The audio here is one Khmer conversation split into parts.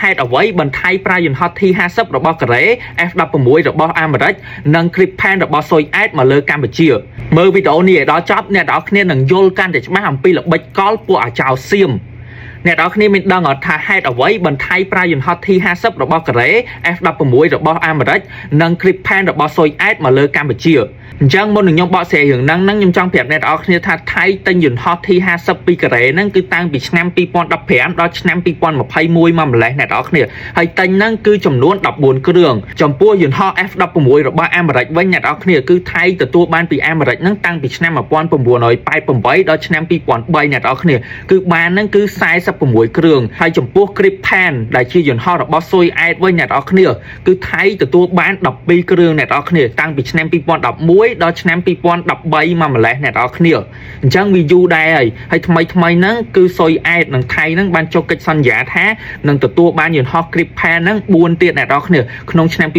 ហេតុអ្វីបន្ថៃប្រើយន្តហោះ T50 របស់កូរ៉េ F16 របស់អាមេរិកនិង Gripen របស់ស៊ុយអែតមកលើកម្ពុជាមើលវីដេអូនេះឲ្យដល់ចប់អ្នកទាំងអស់គ្នានឹងយល់កាន់តែច្បាស់អំពីល្បិចកលពួកអាចោសៀមអ្នកទាំងអស់គ្នាមានដឹងអត់ថាហេតុអ្វីបន្ថៃប្រើយន្តហោះ T50 របស់កូរ៉េ F16 របស់អាមេរិកនិង Gripen របស់ស៊ុយអែតមកលើកម្ពុជាអញ្ចឹងមុននឹងខ្ញុំបកស្រាយរឿងហ្នឹងហ្នឹងខ្ញុំចង់ប្រាប់អ្នកទាំងអស់គ្នាថាថៃទិញយន្តហោះ T50 ពីកូរ៉េហ្នឹងគឺតាំងពីឆ្នាំ2015ដល់ឆ្នាំ2021មកម្លេះអ្នកទាំងអស់គ្នាហើយទិញហ្នឹងគឺចំនួន14គ្រឿងចំពោះយន្តហោះ F16 របស់អាមេរិកវិញអ្នកទាំងអស់គ្នាគឺថៃទទួលបានពីអាមេរិកហ្នឹងតាំងពីឆ្នាំ1988ដល់ឆ្នាំ2003អ្នកទាំងអស់គ្នាគឺបានហ្នឹងគឺ46គ្រឿងហើយចំពោះ Gripen ដែលជាយន្តហោះរបស់ស៊ុយអែតវិញអ្នកទាំងអស់គ្នាគឺថៃទទួលបាន12គ្រឿងអ្នកទាំងអស់គ្នាតាំងពីឆ្នាំ2011ដល់ឆ្នាំ2013មកម្លេះអ្នកទាំងអស់គ្នាអញ្ចឹងវាយូរដែរហើយហើយថ្មីថ្មីហ្នឹងគឺស៊ុយអែតនិងថៃហ្នឹងបានចុះកិច្ចសន្យាថានឹងទទួលបានយន្តហោះ Gripen ហ្នឹង4ទៀតអ្នកទាំងអស់គ្នាក្នុងឆ្នាំ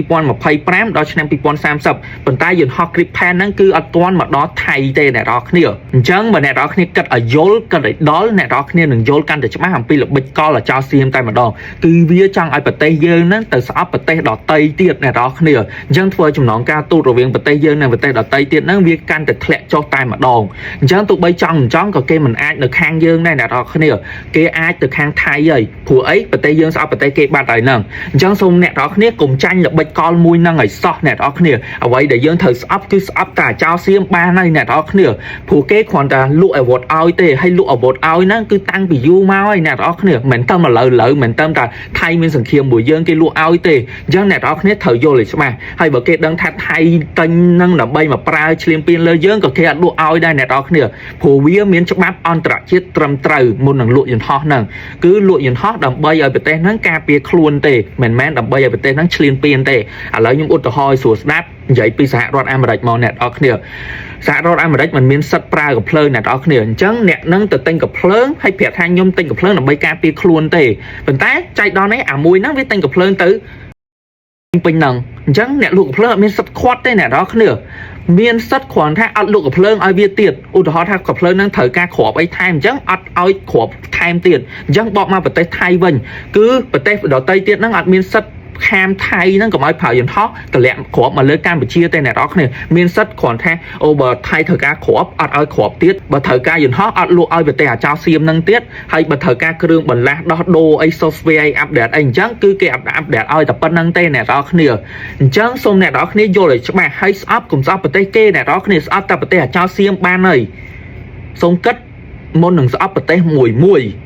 2025ដល់ឆ្នាំ2030ប៉ុន្តែយន្តហោះ Gripen ហ្នឹងគឺអត់ទាន់មកដល់ថៃទេអ្នកទាំងអស់គ្នាអញ្ចឹងបើអ្នកទាំងអស់គ្នាគិតឲ្យយល់គិតឲ្យដល់អ្នកទាំងអស់គ្នានឹងយល់កាន់តែច្បាស់អំពីល្បិចកលអាចោសៀមតែម្ដងគឺវាចង់ឲ្យប្រទេសយើងហ្នឹងទៅស្អប់ប្រទេសដទៃទៀតអ្នកទាំងអស់គ្នាអញ្ចឹងធ្វើឲ្យចំណងការទូតរវាងប្រទេសយើងនិងប្រទេសដទៃទៀតហ្នឹងវាកាន់តែធ្លាក់ចុះតែម្ដងអញ្ចឹងទោះបីចង់មិនចង់ក៏គេមិនអាចនៅខាងយើងដែរអ្នកទាំងអស់គ្នាគេអាចទៅខាងថៃហើយព្រោះអីប្រទេសយើងស្អប់ប្រទេសគេបាត់ហើយហ្នឹងអញ្ចឹងសូមអ្នកទាំងអស់គ្នាកុំចាញ់ល្បិចកលមួយហ្នឹងឲ្យសោះអ្នកទាំងអស់គ្នាអ្វីដែលយើងត្រូវស្អប់គឺស្អប់តែចោលសៀមបានហើយអ្នកទាំងអស់គ្នាព្រោះគេគ្រាន់តែលក់អាវុធឲ្យទេហើយលក់អាវុធឲ្យហ្នឹងគឺតាំងពីយូរមកហើយអ្នកទាំងអស់គ្នាមិនមែនតែឥឡូវឥឡូវមិនមែនតែថៃមានសង្គ្រាមមួយយើងគេលក់ឲ្យទេអញ្ចឹងអ្នកទាំងអស់គ្នាត្រូវយល់ឲ្យច្បាស់ហើយបើគេដឹងថាថៃទិញហ្នឹងដើម្បីមកប្រើឈ្លានពានលើយើងក៏គេអត់លក់ឲ្យដែរអ្នកទាំងអស់គ្នាព្រោះវាមានច្បាប់អន្តរជាតិត្រឹមត្រូវមុននឹងលក់យន្តហោះហ្នឹងគឺលក់យន្តហោះដើម្បីឲ្យប្រទេសហ្នឹងការពារខ្លួនទេមិនមែនដើម្បីឲ្យប្រទេសហ្នឹងឈ្លានពានទេឥឡូវខ្ញុំឧទាហរណ៍ឲ្យស្រួលស្ដាប់និយាយពីសហរដ្ឋអាមេរិកមកអ្នកទាំងអស់គ្នាសហរដ្ឋអាមេរិកមិនមានសិទ្ធិប្រើកាំភ្លើងអ្នកទាំងអស់គ្នាអញ្ចឹងអ្នកនឹងទៅទិញកាំភ្លើងហើយប្រាប់ថាខ្ញុំទិញកាំភ្លើងដើម្បីការពារខ្លួនទេប៉ុន្តែចែកដល់នេះអាមួយហ្នឹងវាទិញកាំភ្លើងទៅពេញហ្នឹងអញ្ចឹងអ្នកលក់កាំភ្លើងអត់មានសិទ្ធិខាត់ទេអ្នកទាំងអស់គ្នាមានសិទ្ធិគ្រាន់ថាអត់លក់កាំភ្លើងឲ្យវាទៀតឧទាហរណ៍ថាកាំភ្លើងហ្នឹងត្រូវការគ្រាប់អីថែមអញ្ចឹងអត់ឲ្យគ្រាប់ថែមទៀតអញ្ចឹងបកមកប្រទេសថៃវិញគឺប្រទេសដទៃទៀតហ្នឹងអត់មានសិទ្ធិខាមថៃហ្នឹងកុំឲ្យប្រើយន្តហោះតម្លាក់គ្រាប់មកលើកម្ពុជាទេអ្នកនរគ្នាមានសិទ្ធគ្រាន់ថាអូបើថៃត្រូវការគ្រាប់អត់ឲ្យគ្រាប់ទៀតបើត្រូវការយន្តហោះអត់លក់ឲ្យប្រទេសអាចោសៀមហ្នឹងទៀតហើយបើត្រូវការគ្រឿងបន្លាស់ដោះដូរអី software អី update អីអញ្ចឹងគឺគេអត់ update ឲ្យតែប៉ុណ្្នឹងទេអ្នកនរគ្នាអញ្ចឹងសូមអ្នកនរគ្នាយល់ឲ្យច្បាស់ហើយស្អប់កុំស្អប់ប្រទេសគេអ្នកនរគ្នាស្អប់តែប្រទេសអាចោសៀមបានហើយសូមគិតមុននឹងស្អប់ប្រទេសមួយមួយ។